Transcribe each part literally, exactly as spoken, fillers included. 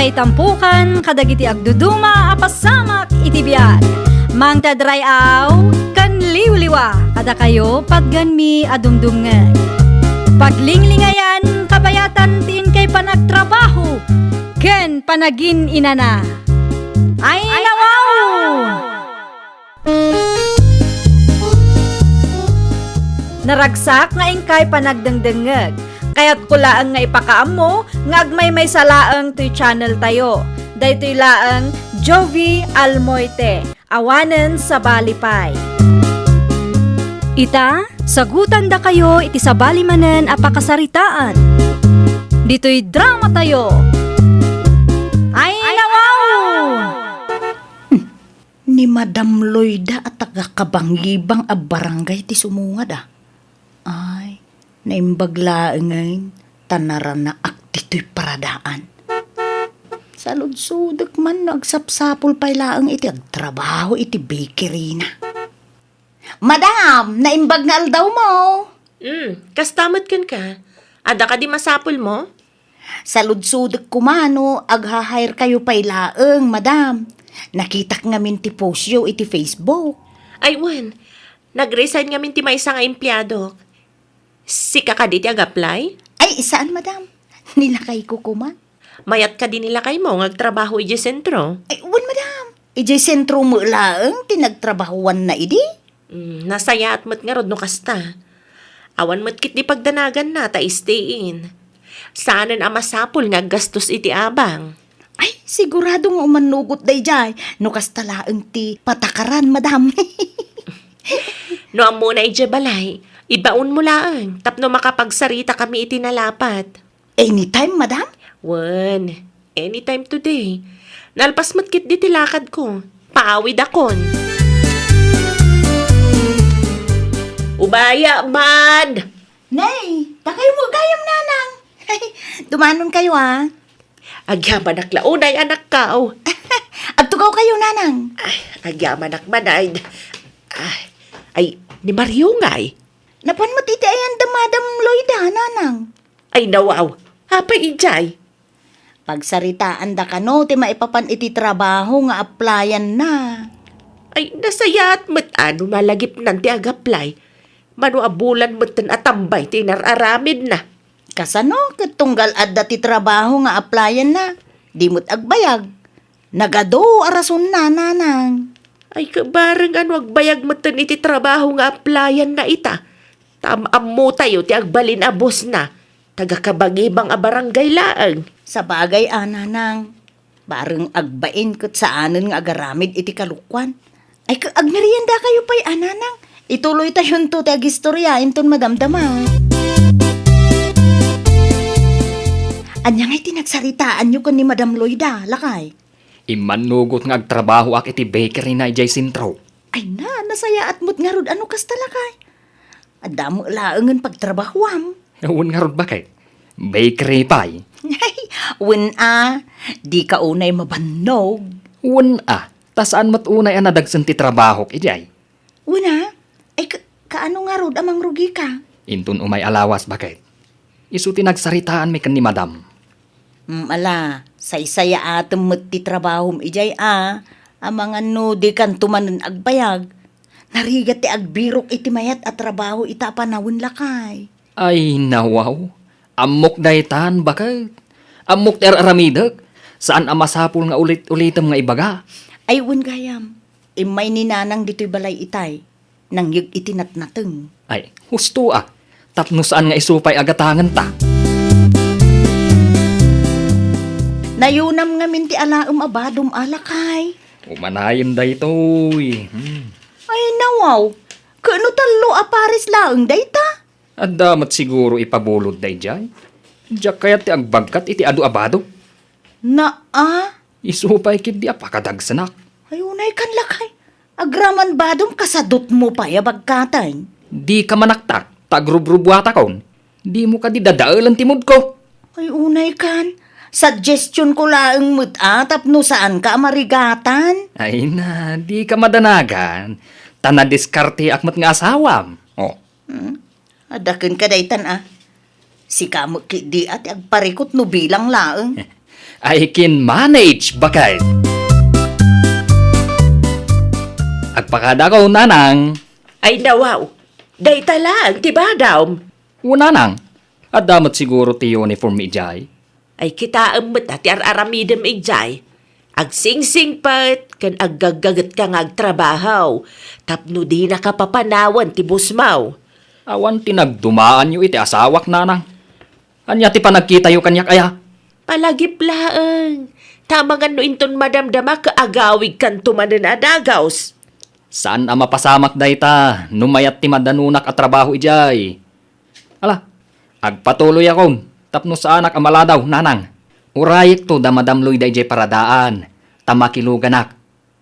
Itampukan kadagiti agduduma a pasamak iti biag. Mangted ray-aw ken liwliwa kadakayo patgenmi a dumdumngeg. Paglinglingayan, kabayatan ti inkay panagtrabaho ken panagin-inana. Ay, nawaw! Naragsak nga inkay panagdengdengngeg. Kayatko laeng nga ipakaammo nga agmaymaysa laeng toy channel tayo. Daytoy laeng Jovi Almoite, awanen sabali pay. Ita, sagutandakayo iti sabali manen a pakasaritaan. Ditoy drama tayo. Ay, nawaw! Ni Madam Loida a taga-Kabangibang a barangay ti sumungad, a. Ay, naimbag laengen ta naranaak ditoy paradaan. Saludsodek man no agsapsapul pay laeng iti agtrabaho iti bakery-na. Madam, naimbag nga aldawmo! Mm, kasta met kenka. Adda kadi masapulmo? Saludsodek koma no agha-hire kayo pay laeng, madam. Nakitak ngamin ti postyo iti Facebook. Ay, wen. Nag-resign ngamin ti maysa nga empleadok. Sika kadi ti ag-apply? Ay, saan, madam. Ni lakayko koma. Mayat kadi ni lakaymo nga agtrabaho idiay sentro? Ay, wen, madam. Idiay sentro met laeng ti nagtrabahoanna idi. Mm, nasayaat met ngarud no kasta. Awan met ketdi pagdanaganna ta stay-in. Saanen a masapul nga aggastos iti abang. Ay, sigurado nga umannugot daydiay no kasta laeng ti patakaran, madam. No ammona idiay balay, ibaonmo laeng tapno makapagsaritakami iti nalapat. Anytime, madam? Wen, anytime today. Nalpas met ketdi ti lakadko. Paawidakon. Ubaya man! Nay, dakayo met gayam, nanang. Dumanonkayo, a. Agyamanak la unay, anakko. Agtugaw kayo, nanang. Ay, agyamanak man, ay. Ay, ay, ni Mario ngay. Napan met iti ayan da Madam Loida, nanang. Ay, nawaw. Apay idiay? Pagsaritaanda kano ti maipapan iti trabaho nga applyan-na. Ay, nasayaat met a no malagipnan ti ag-apply. Mano a bulan metten a tambay ti inar-aramidna. Kasano ket tunggal adda ti trabaho nga applyan-na, di met agbayag? Nagadu a rasonna, nanang. Ay, kabareng a no agbayag metten iti trabaho nga applyan-na ita. Ta am-ammotayo ti agbalin a boss-na. Taga-Kabangibang a barangay laeng. Sabagay a, nanang. Bareng agbain ket saanen nga agaramid iti kalokuan. Ay, ka-, agmeriendakayo pay a, nanang. Ituloytayonto ti agistorya inton madamdama. Ania ngay ti nagsaritaanyo ken ni Madam Loida, lakay? Immannugot nga agtrabahoak iti bakery-na idiay sentro. Ay na, nasayaat met ngarud a no kasta, lakay. Adda met laengen pagtrabahoam. Wen ngarud, baket? Bakery pay. Ay, wen a, dika unay mabannog. Wen a, ta saan met unay a nadagsen ti trabahok idiay. Wen a, ay ka-, kaano ngarud a mangrugika? Inton umay a lawas, baket. Isu ti nagsaritaanmi ken ni Madam. Mm, ala, saysayaatem met ti trabahom idiay a, amangan no dikanto manen agbayag. Narigat ti agbirok iti mayat a trabaho ita a panawen, lakay. Ay, nawaw. Ammok daytan, baket. Ammok ti ar-aramidek. Saan a masapul nga ulit-ulitem nga ibaga. Ay, wen gayam. Immay ni nanang ditoy balay itay. Nangyeg iti natnateng. Ay, husto a. Tapno saan nga isu pay a gatangenta. Nayunam ngamin ti alaem a badom a, lakay. Umanayen daytoy. Hmm. Ay, nawaw. Ket no tallo a pares laeng dayta? Adda met siguro ipabulod daydiay. Diak kayat ti agbagkat iti adu a badom. Naa? Isu pay ketdi a pakadagsenak. Ay, unay kan, lakay. Agraman badom kasadutmo pay a bagkaten. Dika manaktak, ta agrubrubuatakon. Dimo kadi dadaelen ti moodko. Ay, unay kan. Suggestionko laeng met a tapno saanka a marigatan. Ay na, dika madanagan. Ta nadiskarteak met nga asawam. Oh. Hmm? Adda kenka daytan a. Sika met ketdi a ti agparikut no bilang laeng. I can manage, baket. Agpakada ko, nanang. Ay, nawaw. Dayta laeng ti badam. O, nanang. Adda met siguro ti uniform idiay. Ay, kitaem met a ti ar-aramidem idiay. Agsingsingpet ken aggaggagetka nga agtrabaho tapno dinaka papanawen ti busmaw. Awan ti nagdumaanyo iti asawak, nanang. Ania ti panagkitayo kaniak aya? Palagip laeng. Ta amangan no inton madamdama ket agawidkanto manen a dagus. Saan a mapasamak dayta no mayat ti madanonak a trabaho idiay. Ala, agpatuloyakon tapno saanak a maladaw, nanang. Urayekto da Madam Loy daydiay paradaan, ta makiluganak.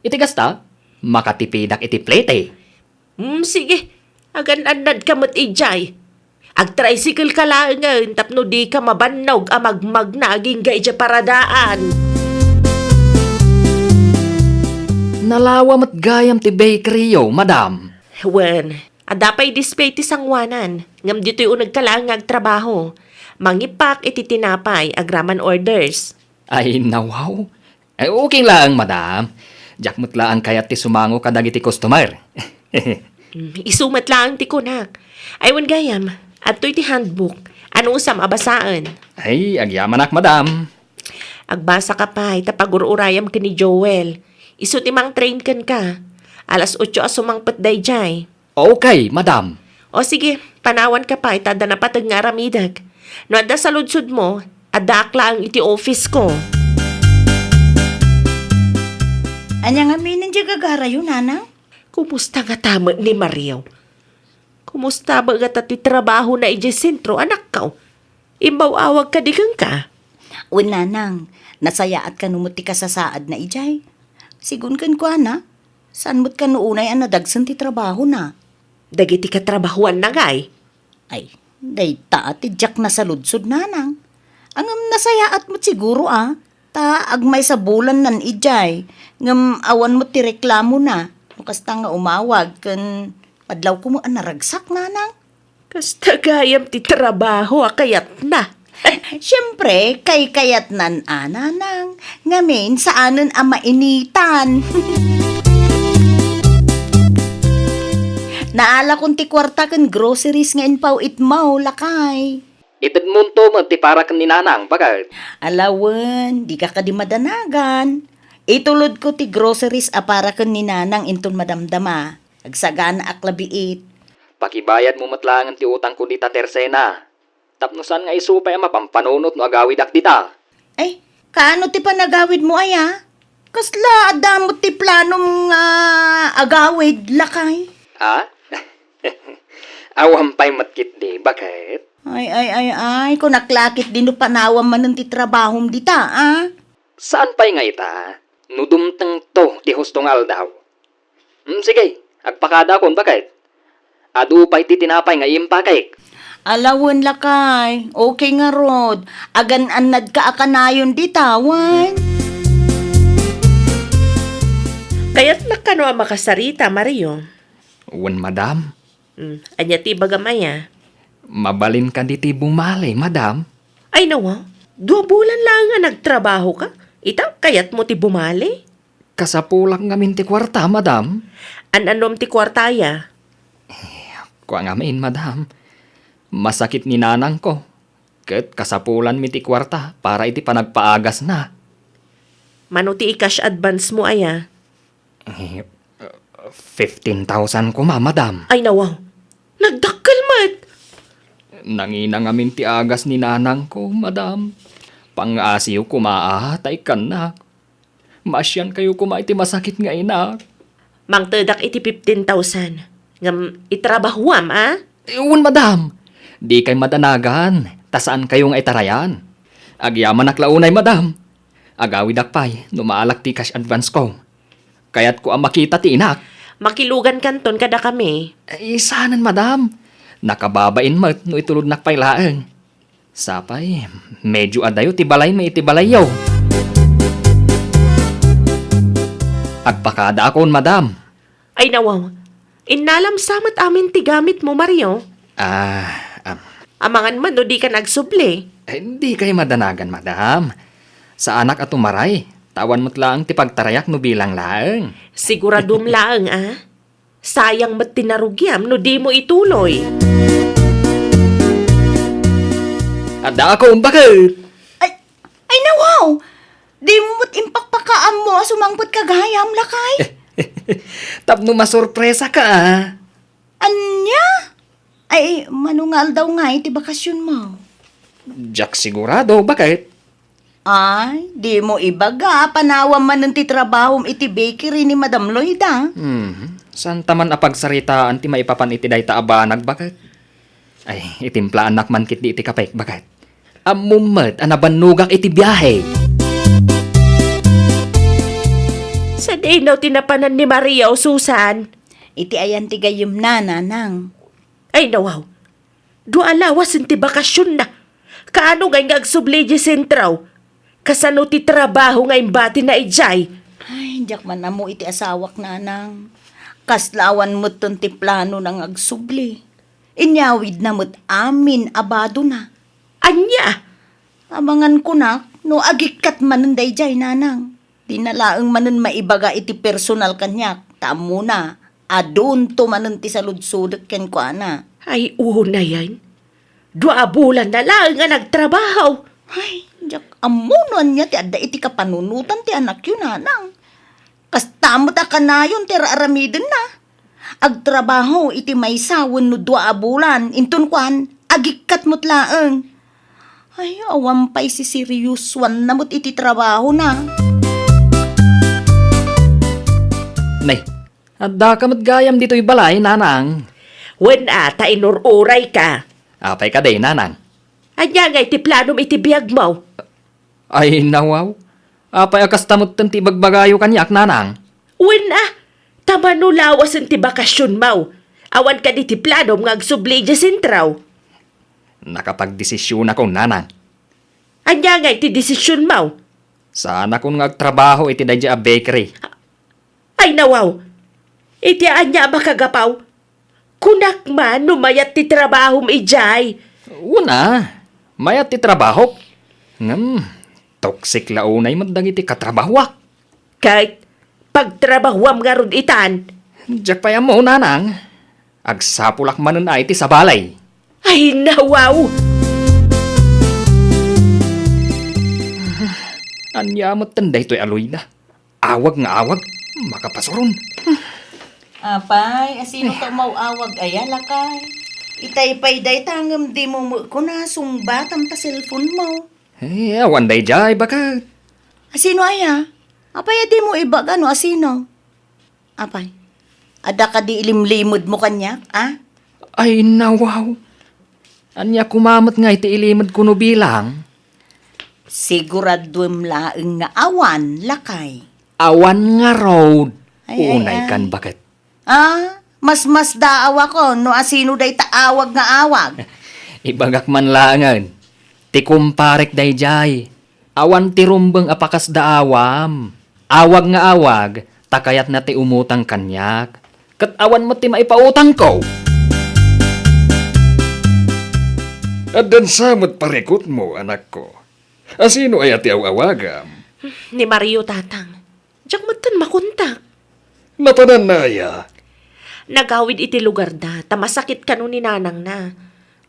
Iti kasta, makatipidak iti plete. Hmm, sige. Agan-annadka met idiay. Agtricycle ka laengen tapno dika mabannog a magmagna agingga idiay paradaan. Nalawa met gayam ti bakery-yo, madam. Wen, adda pay display ti sangoanan, ngem ditoy unegka laeng nga agtrabaho. Mangipak iti tinapay agraman orders. Ay, nawaw. Ay, okay laeng, madam. Diak met laeng kayat ti sumango kadagiti customer. Mm, isu met laeng ti kunak. Ay, wen gayam, adtoy ti handbook. Anusam a basaen? Ay, agyamanak, madam. Agbasa ka pay, ta pagur-urayam ken ni Joel. Isu ti mangtrain kenka. Alas otso a sumangpet daydiay. Okay, madam. O sige, panawanka pay ta adda napateg nga aramidek. No adda saludsodmo, addaak laeng iti office ko. Ania ngamin ti gagarayo, nanang? Kumusta ngata met ni Mario? Kumusta met ngata ti trabahona idiay sentro, anakko? Immaw-awag kadi kenka? Wen, nanang, nasayaat kano met ti kasasaadna idiay. Sigun kenkuana, saan met kano unay a nadagsen ti trabahona. Dagiti katrabahoanna ngay? Ay, dayta ti diak nasaludsod, nanang. Ngem nasayaat met siguro a, ta agmaysa bulannan idiay, ngem awan met ti reklamona. No kasta nga umawag ken padlawko met a naragsak, nanang. Kasta gayam ti trabaho a kayatna. Siempre, kaykayatnan a, nanang. Ngamin, saanen a mainitan. Naalakon ti kuarta ken groceries nga impaw-itmo, lakay. Itedmonto met ti para ken ni nanang, baket. Ala wen, dika kadi madanagan. Itulodko ti groceries a para ken ni nanang inton madamdama. Agsaganaak la biit. Pakibayadmo met laengen ti utangko dita tersena. Tapno saan nga isu pay a mapampanunot no agawidak dita. Ay, kaano ti panagawidmo aya? Kasla adda met ti planom nga agawid, lakay? Ha? Awan pay met ketdi, baket? Ay, ay, ay, ay, kunak la ketdi no panawam manen ti trabahom dita, a? Saan pay nga ita, no dumtengto ti husto nga aldaw? Hmm, sige, agpakadakon, baket. Adu pay ti tinapay nga impakek. Ala wen, lakay, okay ngarud. Agan-annadka a kanayon dita wen. Kayatnak kano a makasarita, Mario? Wen, madam. Hmm, ania ti ibagam aya? Mabalin kadi ti bumali, madam? Ay, nawa, dua bulan laeng a nagtrabahoka. Ita, kayatmo ti bumali? Kasapulak ngamin ti kuarta, madam. An-anom ti kuarta aya? Eh, kua ngamin, madam. Masakit ni nanangko. Ket kasapulanmi ti kuarta para iti panagpaagasna. Mano ti i-cash advance mo aya? Eh, fifteen thousand koma, madam. Ay, nawa. Nagdakkel met. Nangina ngamin ti agas ni nanangko, madam. Pangngasiw koma a ta ikkannak. Maasiankayo koma iti masakit nga inak. Mangtedak iti fifteen thousand. Ngem itrabahuam, a? Eh, wen, madam. Dikay madanagan, ta saankayo nga itarayan. Agyamanak la unay, madam. Agawidak pay no maalak ti cash advance ko. Kayatko a makita ti inak. Makilugankanton kadakami. Eh, saanen, madam. Nakababain met no itulodnak pay laeng. Sapay, medyo adayo ti balaymi iti balayyo. Agpakadaakon, madam. Ay, nawaw. Innalam sa met amin ti gamitmo, Mario. Ah, am. Amangan man no dika nagsubli. Eh, dikay madanagan, madam. Saanak a tumaray, ta awan met laeng ti pagtarayak no bilang laeng. Siguradom laeng, a? Sayang met ti narugiam no dimo ituloy. Adda ako, baket. Ay, ay, nawaw! Dimo met impakpakaammo a sumangpet ka gayam, lakay? Tapno masurpresa ka, a. Ania? Ay, mano nga aldaw nga iti bakasionmo? Diak sigurado, baket. Ay, dimo ibaga, panawam manen ti trabahom iti bakery ni Madam Loida. Mhm. Saan ta man a pagsaritaan ti maipapan iti dayta a banag, baket? Ay, itimplaannak man ketdi iti kapek, baket. Ammom met a nabannogak iti biahe. Sadino ti napanan ni Maria o Susan? Iti ayan ti gayyemna, nanang. Ay, nawaw. Dua a lawasen ti bakasionna. Kaano ngay nga agsubli idiay sentro? Kasano ti trabaho nga imbatina idiay? Ay, diak man ammo iti asawak, nanang. Kasla awan metten ti planona nga agsubli. Inyawidna met amin a badona. Ania? Amangan kunak, no agikkat manen daydiay, nanang. Dina laeng manen maibaga iti personal kaniak, ta ammona, adunto manen ti saludsodek kenkuana. Ay, unayen. Dua a bulan na laeng a nagtrabaho. Ay, diak ammo no ania ti adda iti kapanunotan ti anakyo, nanang. Kasta met a kanayon ti ar-aramidenna. Agtrabaho iti maysa wenno dua a bulan, inton kuan, agikkat met laeng. Ay, awan pay siseriosoanna met iti trabahona. Nay, addaka met gayam ditoy balay, nanang. Wen a, ta inur-urayka. Apay kadi, nanang? Ania ngay ti planom iti biagmo? Ay, nawaw. Apay a kasta metten ti ibagbagayo kaniak, nanang? Wen a, ta mano lawasen ti bakasionmo. Awan kadi ti planom nga agsubli idiay sentro? Nakapagdesisionakon, nanang. Ania ngay ti desisionmo? Saanakon nga agtrabaho iti daydiay a bakery. Ay, nawaw. Iti ania a makagapaw? Kunak man no mayat ti trabahom idiay. Wen a, mayat ti trabahok. Ngem, toxic la unay met dagiti katrabahoak. Ket pagtrabahoam ngarud itan. Diak pay ammo, nanang. Agsapulak manen a iti sabali. Ay, nawaw! Ania metten daytoy a Loida? Awag nga awag, makapasuron. Apay, asino ta umaw-awag aya, lakay? Itay pay dayta ngem dimo met kuna sungbatam ta cellphone mo. Eh, awan daydiay, baket. Asino aya? Apay a dimo ibaga no asino? Apay, adda kadi ilimlimedmo kaniak, a? Ay, nawaw. Ania koma met nga iti ilimedko no bilang? Siguraduem laeng nga awan, lakay. Awan ngarud. Ay, ay, unay ay. Kan baket. Ah, masmasdaawakon no asino dayta awag nga awag. Ibagak man laengen, ti kumparek daydiay. Awan ti rumbeng a pakasdaawam. Awag nga awag, ta kayatna ti umutang kaniak. Ket awan met ti maipautangko. Addan sa met parikutmo, anakko. Asino aya ti aw-awagam? Ni Mario, tatang. Diak metten makontak. Napananna aya? Nagawid iti lugarda, ta masakit kano ni nanangna.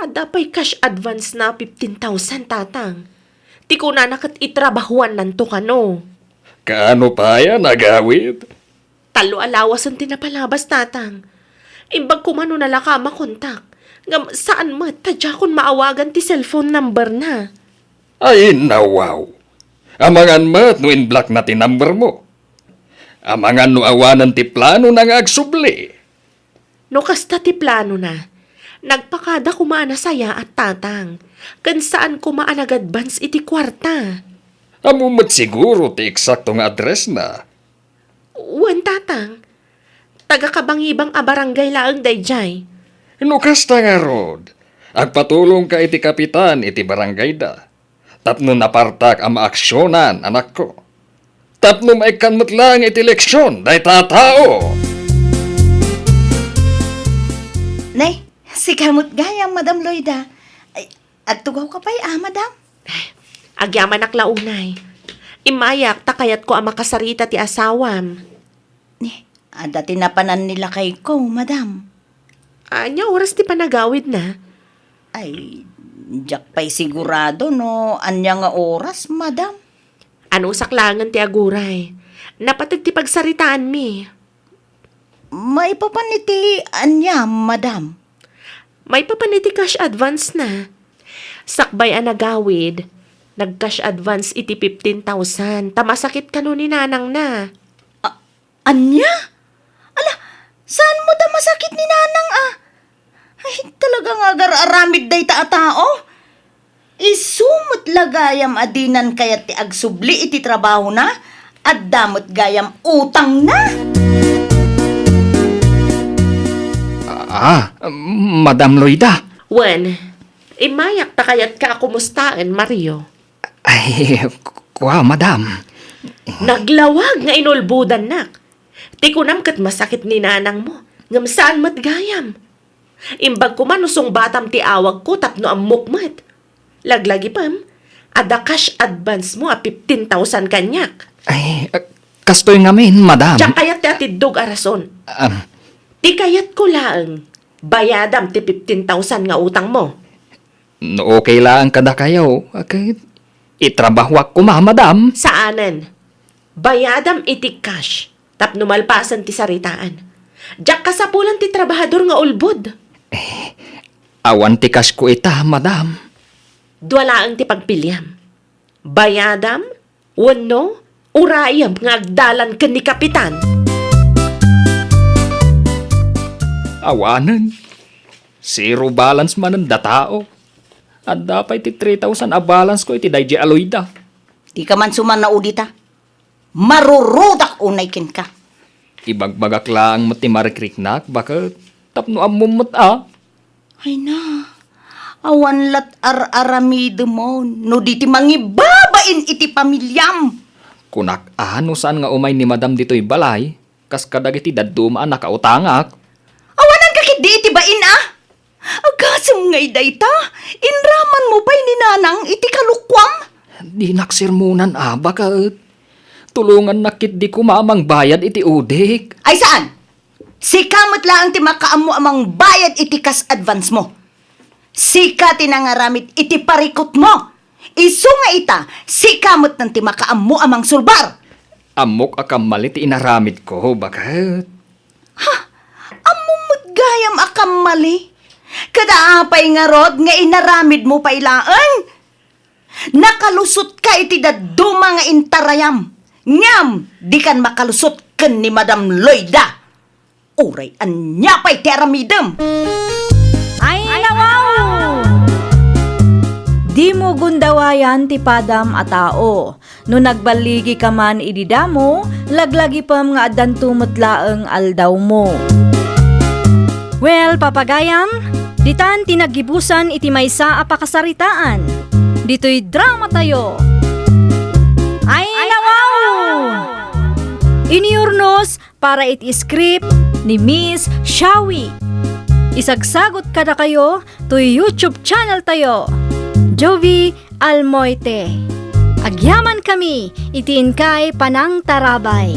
Adda pay cash advance na fifteen thousand, tatang. Ti kunana ket itrabahuannanto kano. Kaano pay a nagawid? Tallo a lawasen ti napalabas, tatang. Imbag koma no nalaka a makontak. Ngem saan met ta diakon maawagan ti cellphone number na. Ay, nawaw. Amangan met no in-block na ti number mo. Amangan no awanen ti plano na nga agsubli. No kasta ti plano na, nagpakada koma a nasayaat, tatang, ken saan koma a nag-advance iti kuarta. Ammo met siguro ti eksakto nga address na. Wen, tatang. Taga-Kabangibang a barangay laeng daydiay. No kasta ngarud, agpatulongka iti kapitan iti barangayda. Tapno napartak a maaksionan, anakko. Tapno maikkan met laeng iti leksion dayta a tao. Ne, sika met gayam, Madam Loida. Ay, agtugawka pay, a, Madam? Agyamanak la unay. Immayak ta kayatko a makasarita ti asawam. Ni, adda ti napanan ni lakayko, madam. Ania oras ti panagawidna? Ay, diak pay sigurado no ania nga oras, madam. Anusak laengen ti aguray. Napateg ti pagsaritaanmi. Maipapan iti ania, madam? Maipapan iti cash advance na. Sakbay a nagawid, nag-cash advance iti fifteen thousand, ta masakit kano ni nanangna. A-, ania? Ala, saan mo ta masakit ni nanang, a? Ay, talaga nga agar-aramid dayta a tao. Isu met la gayam a dinan kayat ti agsubli iti trabahona, adda met gayam utangna. Ah, Madam Loida. Wen, immayak ta kayatka a kumustaen, Mario. Ay, kua, madam. Naglawag nga inulbodannak. Ti kunam ket masakit ni nanangmo, ngem saan met gayam. Imbag koma no sungbatam ti awagko tapno ammok met. Laglagipem, adda cash advance mo a fifteen thousand kaniak. Ay, ah, kastoy ngamin, madam. Diak kayat ti atiddog a rason. Am. Ti kayatko laeng, bayadam ti fifteen thousand nga utangmo. No okay laeng kadakayo, ket itrabahoak koma, madam. Saanen. Bayadam iti cash tapno malpasen ti saritaan. Diak kasapulan ti trabahador nga ulbod. Eh, awan ti cashko ita, madam. Dua laeng ti pagpiliam. Bayadam wenno urayem nga agdalan ken ni Kapitan. Awanen. Zero balance manen datao. Adda pay ti three thousand a balance ko iti daydi a Loida. Dika man suman naudita. Marurudak unay kenka. Ibagbagak laeng met ti marikriknak, baket tapno ammom met a. Ay na, awan lat ar-aramidemon no di ti mangibabain iti pamiliam. Kunak a no saan nga umay ni Madam ditoy balay, kas kadagiti dadduma a nakautangak. Awanan ka ketdi iti bain a? Agasem ngay dayta, inraman mo pay ni nanang iti kalukuam? Dinak sermonan a, baket. Tulongannak ketdi koma a mangbayad iti udik. Ay saan? Sika met laeng ti makaammo a mangbayad iti cash advance mo. Sika ti nangaramid iti parikutmo. Isu nga ita, sika met ti makaammo a mangsulbar. Ammok a kammali ti inaramidko, baket. Ha? Ammom met gayam a kammali? Kada apay ngarud nga inaramidmo pay laeng? Nakalusotka iti dadduma nga intarayam, ngem dikan makalusot ken ni Madam Loida. Uray ania pay ti aramidem? Ay, nawaw! Dimo gundawayan ti padam a tao. No nagballigika man idi damo, laglagipem nga addanto met laeng aldawmo. Well, papagayam, ditan ti naggibusan iti maysa a pakasaritaan. Ditoy dramatayo. Ay, nawaw! Inurnos para iti script ni Miss Shawi. Isagsagot kadakayo toy YouTube channel tayo, Jovie Almoite. Agyamankami iti inkay panangtarabay.